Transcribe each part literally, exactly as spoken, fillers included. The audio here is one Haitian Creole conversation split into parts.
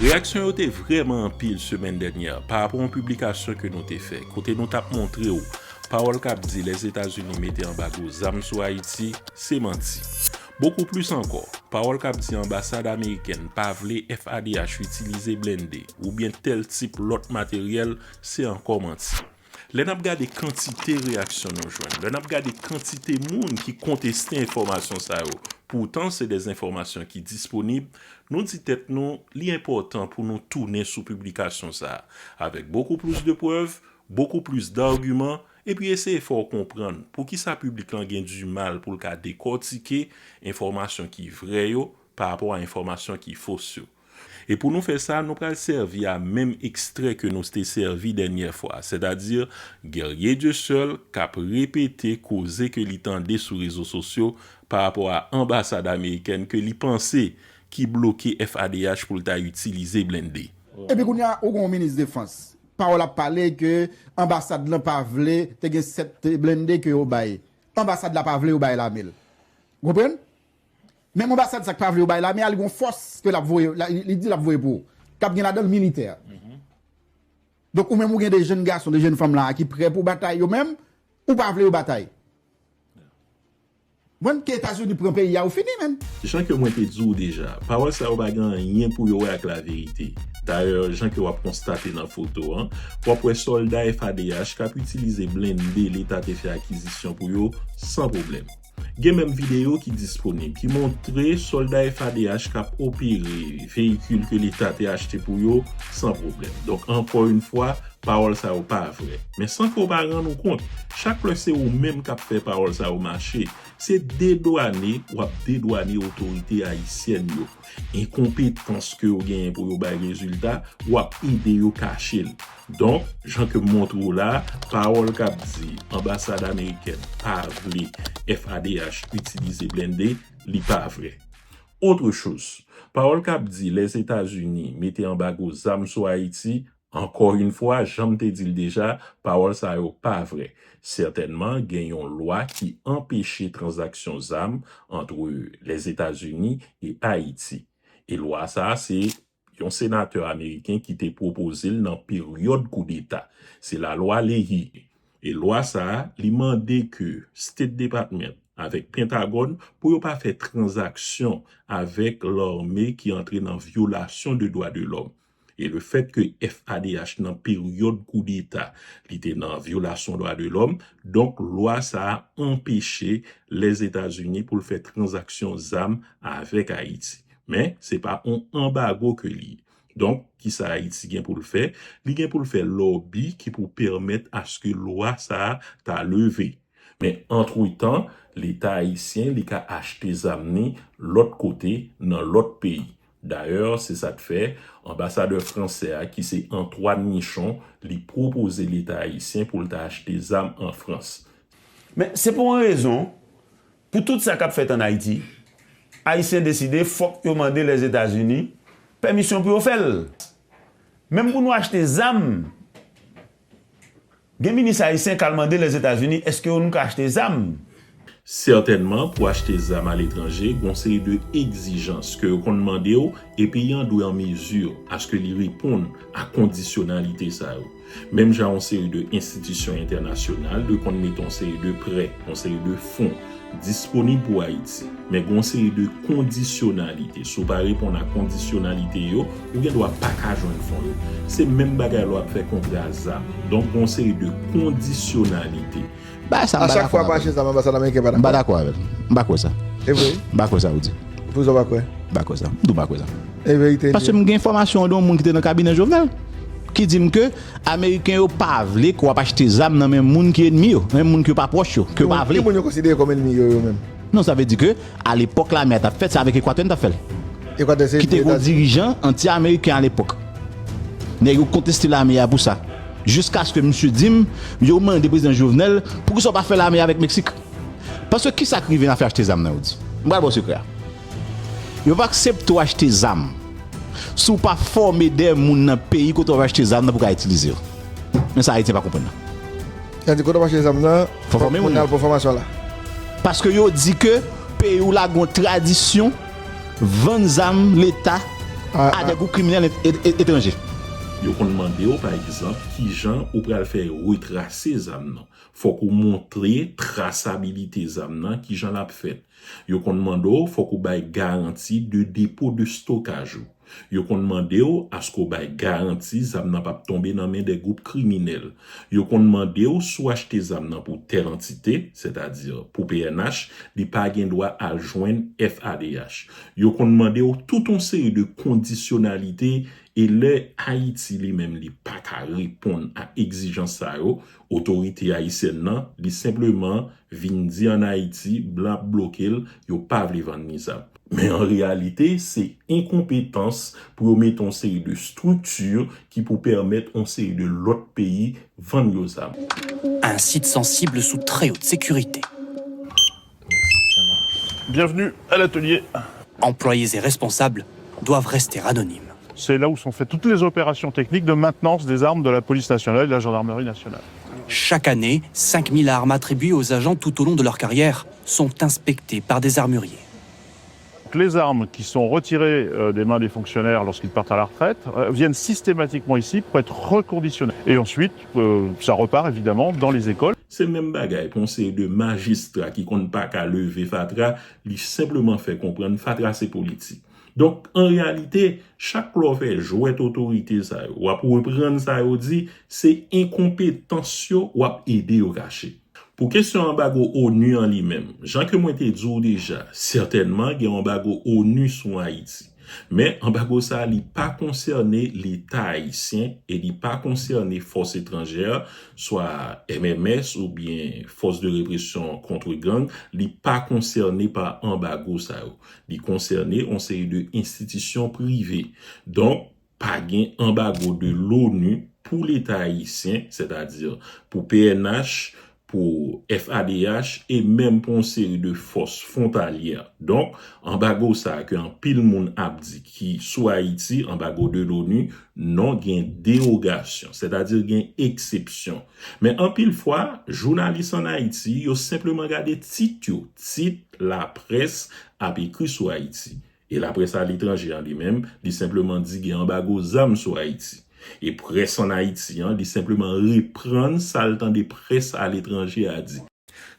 Reyaksyon yo te vrèman anpil semèn dènyè pa rapò yon piblikasyon ke nou te fè, kote nou t ap montre w pawòl k ap di Lèzetazini mete anbago zam sou Ayiti, se manti. Bokou plis ankò, pawòl k ap di anbasad amerikèn pa vle F A D H itilize blende oubyen tèl tip lòt materyèl, se ankò manti. Lè n ap gade kantite reyaksyon nou jwenn, lè n ap gade kantite moun ki konteste enfòmasyon sa yo, poutan se de enfòmasyon ki disponib, nou di tèt nou li enpòtan pou nou tounen sou piblikasyon sa a, avèk bokou plis de prèv, bokou plis dagiman, epi eseye fè w konprann poukisa piblik lan gen dimal pou l ka dekòtike enfòmasyon ki vrè yo pa rapò a enfòmasyon ki fos yo. E pou nou fè sa, nou pral sèvi a menm ekstrè ke nou te sèvi dènyè fwa, sètadi Guerrier Dieuseul k ap repete koze ke li tande sou rezo sosyo pa rapò a anbasad amerikèn ke li panse ki bloke F A D H pou l ta itilize blende. Epi kounye a, ou gen yon minis defans. Pawòl ap pale ke anbasad lan pa vle, te gen sèt blende ke yo bay. Anbasad la pa vle yo bay lame l. Ou konprann? Menm anbasad sa k pa vle yo bay lame a, li gen yon fòs ke l ap voye, li di l ap voye pou ou. K ap gen ladan l militè. Donk ou menm ou gen de jenn gason, de jenn fanm la a ki prè pou batay yo menm, ou pa vle yo batay. Mwen ke Etazini pran peyi a ou fini menm. Jan ke mwen te di w deja, pawòl sa yo pa gen anyen pou yo wè ak laverite. Dayè, jan ke w ap konstate nan foto an, w ap wè sòlda F A D H k ap itilize blende Leta te fè akizisyon pou yo san pwoblèm. Gen menm videyo ki disponib ki montre sòlda F A D H k ap opere veyikil ke Leta te achte pou yo san pwoblèm. Donk, ankò yon fwa, pawòl sa yo pa vrè. Men san ke w pa rann ou kont, chak lè se ou menm k ap fè pawòl sa yo mache, se dedwane w ap dedwane otorite ayisyèn yo. Enkonpetans ke yo genyen pou yo bay rezilta, w ap ede yo kache l. Donk, jan ke m montre w la, pawòl k ap di anbasad amerikèn pa vle F A D H itilize blende, li pa vrè. Autre chose, pawòl k ap di Lèzetazini mete anbago zam sou Ayiti, ankò yon fwa, jan m te di l deja, pawòl sa yo pa vrè. Sètènman, gen yon lwa ki anpeche tranzaksyon zam ant Lèzetazini e Ayiti. E lwa sa a, se yon senatè ameriken ki te pwopoze l nan peryòd koudeta. Se lalwa Lehi. E lwa sa a, li mande ke State Department avèk Pentagòn pou yo pa fè tranzaksyon avèk lame ki antre nan vyolasyon de dwa de lòm. E lefèt ke F A D H nan peryòd koudeta, li te nan vyolasyon dwa de lòm, donk lwa sa a anpeche Lèzetazini pou l fè tranzaksyon zam avèk Ayiti. Men, se pa yon anbago ke li ye. Donk, kisa Ayiti gen pou l fè? Li gen pou l fè lòbi ki pou pèmèt aske lwa sa a ta leve. Men, antretan, Leta ayisyen, li ka achte zam ni lòt kote, nan lòt peyi. Dayè, se sa k fè anbasadè fransè a, ki se Antoine Michon, li pwopoze Leta ayisyen pou l ta achte zam an Frans. Men, se pou yon rezon, pou tout sa k ap fèt ann Ayiti, Ayisyen deside fòk yo mande Lèzetazini pèmisyon pou yo fè l. Menm pou nou achte zam, gen minis ayisyen k al mande Lèzetazini èske nou ka achte zam. Sètènman, pou achte zam aletranje, gen yon seri de egzijans ke yo konn mande w e peyi an dwe an mezi aske li reponn a kondisyonalite sa yo. Menm jan yon seri de enstitisyon entènasyonal dwe konn mete yon seri de prè, yon seri de fon disponib pou Ayiti. Men gen yon seri de kondisyonalite. Si w pa reponn a kondisyonalite yo, ou gen dwa pa ka jwenn fon yo. Se menm bagay lè w ap fè kontra zam. Donk, gen yon seri de kondisyonalite. Bagay sa, m pa dakò avè l. A chak fwa pa achte zam, anbasad ameriken pa dakò. M pa dakò avè l. M pa kwè sa. E vre? M pa kwè sa ou di. Poukisa w pa kwè? M pa kwè sa. M tou pa kwè sa. E verite l ye. Paske m gen enfòmasyon de yon moun ki te nan kabinè Jovenel ki di m ke Ameriken yo pa vle ke w ap achte zam nan men moun ki ènmi yo, nan men moun ki yo pa pwòch yo, ke yo pa vle. Ki moun yo konsidere kòm ènmi yo, yo menm? Non, sa vle di ke, alepòk lame a t ap fèt, se avèk Ekwatè n t ap fè l. Ekwatè se Etazini. Ki te gen yon dirijan anti-ameriken alepòk. Nèg yo konteste lame a pou sa. Jiskaske misye di m, yo mande prezidan Jovenel, poukisa w pa fè lame avèk Meksik? Paske kisa k rive nan afè achte zam nan, yo di? M pral ba w sekrè a. Yo p ap aksepte w achte zam si w pa fòme dèyè moun nan peyi kote w ap achte zam nan pou w ka itilize yo. Men sa Ayisyen pa konprann nan. Sa di kote w ap achte zam nan, fò fòme moun nan al pran fòmasyon la. Paske yo di ke peyi w la gen yon tradisyon vann zam Leta à des groupes criminels é- é- étrangers. Yo konn mande w, pa egzanp, kijan ou pral fè retrase zam nan. Fòk ou montre trasabilite zam nan, kijan l ap fèt. Yo konn mande w, fòk ou bay garanti de depo de stokaj ou. Yo konn mande w, aske w bay garanti zam nan p ap tonbe nan men de gwoup kriminèl. Yo konn mande w, si w achte zam nan pou tèl antite, sètadi pou P N H, li pa gen dwa al jwenn F A D H. Yo konn mande w tout yon seri de kondisyonalite. E lè Ayiti li menm li pa ka reponn a egzijans sa yo, otorite ayisyèn nan, li senpleman vin di ann Ayiti, blan ap bloke l, yo pa vle vann li zam. Men an reyalite, se enkonpetans pou yo mete yon seri de estrikti ki pou pèmèt yon seri de lòt peyi vann yo zam. Un site sensible sous très haute sécurité. Bienvenue à l'atelier. Employés et responsables doivent rester anonymes. C'est là où sont faites toutes les opérations techniques de maintenance des armes de la police nationale et de la gendarmerie nationale. Chaque année, cinq mille armes attribuées aux agents tout au long de leur carrière sont inspectées par des armuriers. Donc, les armes qui sont retirées euh, des mains des fonctionnaires lorsqu'ils partent à la retraite euh, viennent systématiquement ici pour être reconditionnées. Et ensuite, euh, ça repart évidemment dans les écoles. Se menm bagay pou yon seri de majistra ki konn pa ka leve fatra, li senpleman fè konprann fatra se politik. Donk, an reyalite, chak lè w fè jwèt otorite sa yo, w ap reprann sa yo di, se enkonpetans yo w ap ede yo kache. Pou kesyon anbago onu an li menm, jan ke mwen te di w deja, sètènman gen anbago onu sou Ayiti. Men anbago sa a li pa konsène Leta ayisyen e li pa konsène fòs etranjè, swa M M S oubyen Force de Répression Contre Gang, li pa konsène pa anbago sa yo. Li konsène yon seri de enstitisyon prive. Donk, pa gen anbago de l'onu pou Leta ayisyen, sètadi pou P N H, pou F A D H e menm pou yon seri de fòs fwontalyè. Donk, anbago sa a ke anpil moun ap di ki sou Ayiti, anbago de l'onu, non, gen dewogasyon, sètadi gen eksepsyon. Men anpil fwa, jounalis ann Ayiti, yo senpleman gade tit yo, tit laprès ap ekri sou Ayiti. E laprès aletranje an li menm, li senpleman di gen anbago zam sou Ayiti. E près ann Ayiti an, li senpleman reprann sa l tande près aletranje a di.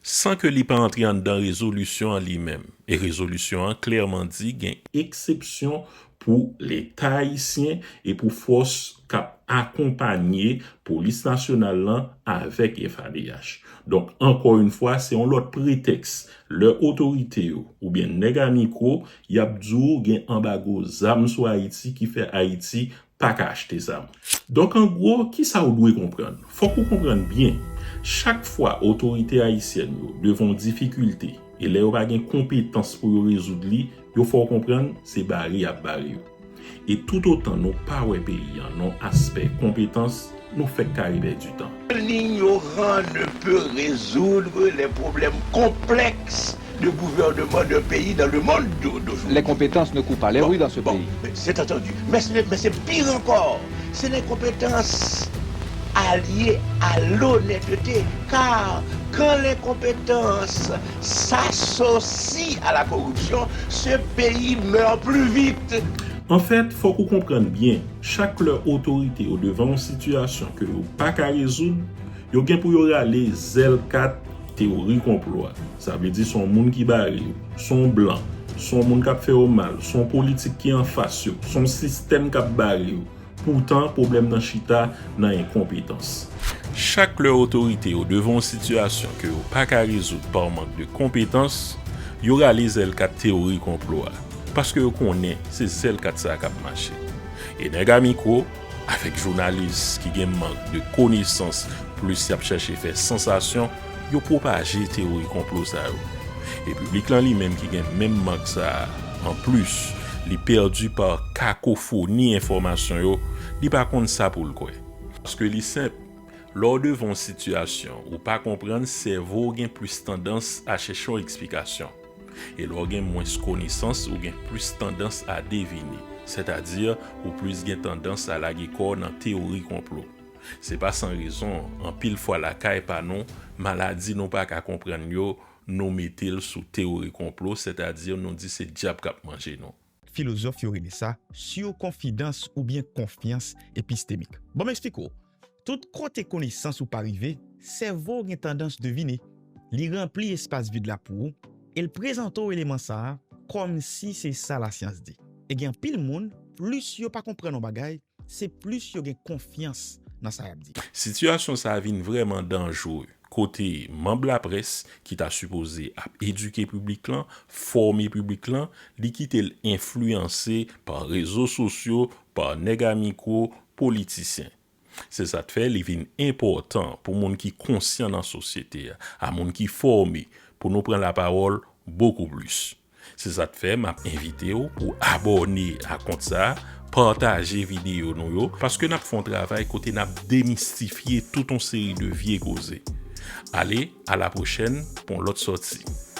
San ke li pa antre anndan rezolisyon an li menm. E rezolisyon an klèman di gen eksepsyon pou Leta ayisyen e pou fòs k ap akonpanye polis nasyonal lan avèk F A D H. Donk, ankò yon fwa, se yon lòt pretèks. Lè otorite yo, oubyen nèg a mikwo, y ap di w gen anbago zam sou Ayiti ki fè Ayiti pa ka achte zam. Donk, an gwo, kisa w dwe konprann? Fòk ou konprann byen, chak fwa otorite ayisyèn yo devan yon difikilte, e lè yo pa gen konpetans pou yo rezoud li, yo fè w konprann se bare y ap bare yo. E toutotan nou pa wè peyi an nan aspè konpetans, nou fèk kare pèdi tan. L'ignorant ne peut résoudre les problèmes complexes de gouvernement d'un pays dans le monde d'aujourd'hui. Les compétences ne courent pas les rues dans ce Bon, pays. Mais c'est entendu. Mais, ce n'est- mais c'est pire encore. C'est l'incompétence alliée à l'honnêteté. Car quand l'incompétence s'associe à la corruption, ce pays meurt plus vite. Anfèt, fòk ou konprann byen, chak lè otorite yo devan yon sitiyasyon ke yo pa ka rezoud, yo gen pou yo rale zèl kat teyori konplo a. Sa vle di se yon moun ki bare yo, se yon blan, se yon moun k ap fè yo mal, se yon politik ki anfas yo, se yon sistèm k ap bare yo. Poutan, pwoblèm nan chita nan enkonpetans. Chak lè otorite yo devan yon sitiyasyon ke yo pa ka rezoud pa mank de konpetans, yo rale zèl kat teyori konplo a. Paske yo konnen se zèl kat sa a k ap mache. E nèg a mikwo, avèk jounalis ki gen mank de konesans, plis y ap chèche fè sansasyon, yo pwopaje teyori konplo sa yo. E piblik lan li menm ki gen menm mank sa a, anplis, li pèdi pa kakofoni enfòmasyon yo, li pa konn sa pou l kwè. Paske li senp, lè w devan yon sitiyasyon ou pa konprann, sèvo w gen plis tandans a chèche yon eksplikasyon. E lè w gen mwens konesans, ou gen plis tandans a devine, sètadi ou plis gen tandans a lage kò w nan teyori konplo. Se pa san rezon, anpil fwa lakay pa nou, maladi nou pa ka konprann yo, nou mete l sou teyori konplo, sètadi nou di se dyab k ap manje nou. Filozòf yo rele sa surconfidence oubyen konfyans epistemik. Ban m eksplike w. Tout kote konesans ou pa rive, sèvo w gen tandans devine. Li ranpli espas vid la pou ou, e l prezante w eleman sa a kòmsi se sa lasyans di. E gen anpil moun, plis yo pa konprann yon bagay, se plis yo gen konfyans nan sa y ap di. Sitiyasyon sa a vin vrèman danjre, kote manm laprès ki ta sipoze ap edike piblik lan, fòme piblik lan, li kite l enfliyanse pa rezo sosyo, pa nèg a mikwo, politisyen. Se sa k fè li vin enpòtan pou moun ki konsyan nan sosyete a, a moun ki fòme, pou nou pran lapawòl bokou plis. Se sa k fè m ap envite w pou abòne a kont sa a, pataje videyo nou yo, paske n ap fè yon travay kote n ap demistifye tout yon seri de vye koze. Ale, a la pwochèn pou yon lòt sòti.